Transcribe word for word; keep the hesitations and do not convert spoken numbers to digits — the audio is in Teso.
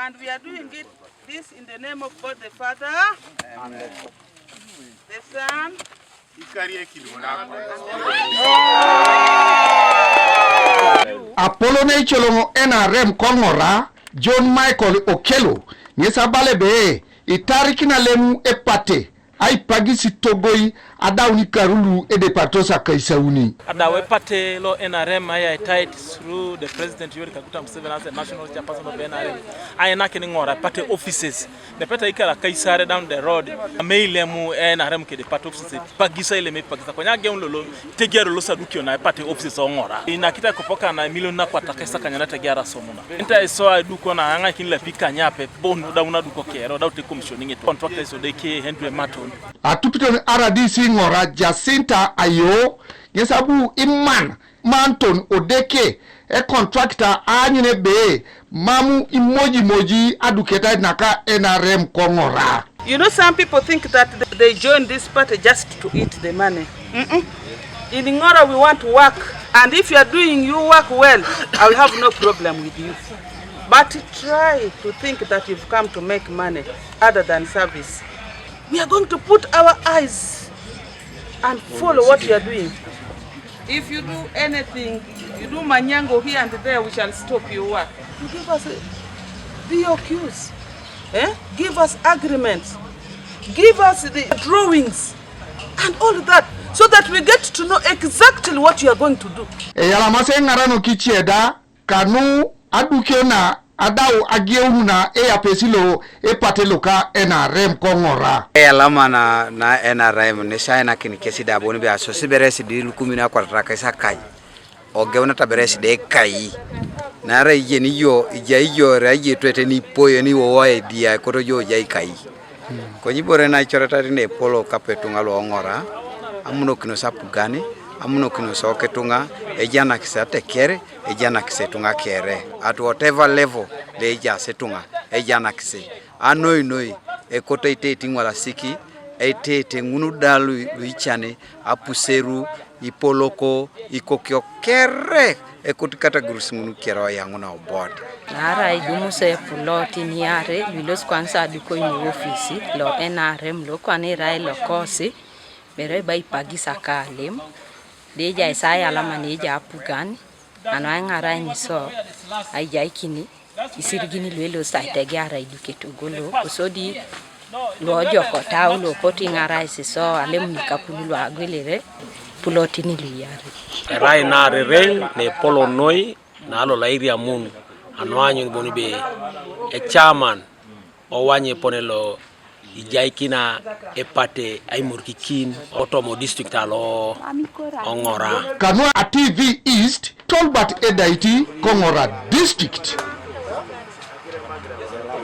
And we are doing it, this in the name of God the Father, the Son. Apolon ecoloŋ N R M ko Ŋora, John Michael Okello, ŋes abala ebe itarikin alem epate aipagis itogoi adaun ikaru lu edepatos akaisauni. Adau epate lo N R M ayaitait through the President Yoweri Kaguta Museveni as the national chairperson of N R M. Ainakin Ŋora epate offices. Nepeta ikar akaisare down the road. Ameilemu N R M kede epate offices. Pagisa ilem epagisa. Konye ageun lolo tegiaro lo sadukio na epate offices o Ŋora. Inakita kopoka na emilion nakwatakais akany na tegiara asomuna. Nta iso aduko na aŋaikin lapi kanyape bon daun aduko kere, dau te commissioning eto. Contractors Odeke, Henry Maton. Atupiton R D C Ŋora Jacinta Ayo, ŋes abu iman Manton Odeke, ekontrakta aanyun ebe mam imojimoji aduketait naka N R M ko Ŋora. You know, some people think that they join this party just to eat the money. Mm-mm. In Ŋora, we want to work. And if you are doing your work well, I will have no problem with you. But try to think that you've come to make money other than service. We are going to put our eyes and follow what you are doing. If you do anything, you do manyango here and there, we shall stop your work. You give us uh, P O Qs, eh? Give us agreements, give us the drawings and all that, so that we get to know exactly what you are going to do. Eyalamasi eŋaranok ice da kanu adukio na adau ageun na eyapesi lo epate loka N R M ko Ŋora. Eyalama na, na N R M nes ainakin kesi da bon ebe asosibere sidi lukumin akwatatakais akai. Ogeunata bere sidi ekai. Naarai ijeni ijo, ijai ijo erai ijo etwete nipoyo niwowo aidia ekoto ijo ijai kai. Konye ibore naicoretait nepolo kape ituŋa luoŋora, amunokinos apugan, amunokinos okituŋa, ejanakis ateker, ejanakis ituŋa kere. At whatever level lo ejaas ituŋa, ejanakis. Anoi noi, ekoto eiteete iŋwalasiki, eiteete ŋun da lu, luicani, apuseru, ipoloko, ikokio kere, ekot categories ŋun kere oyaŋuna obot. Naarai idumuso epulot niare, lu ilosi kwanza adukoi nu ofisi lo N R M lo kwana irai lokosi, mere eba ipagis akalem, deja isai alama neja apugan, anu aiŋarai niso, aijaikini, isirigin lu elosit aitegear aiduket ogolo, kosodi luojokotau lopotu iŋarais iso alemun ikapulu luagwelere pulotin luiarei. Erai naarereŋ nepolon noi nalo lairiamun anuanyun bon ebe echairman owany epone lo ijaikina epate aimorikikin otomo district alo Oŋora. Kanu a T V East, Tolbert Edaiti, ko Ŋora District.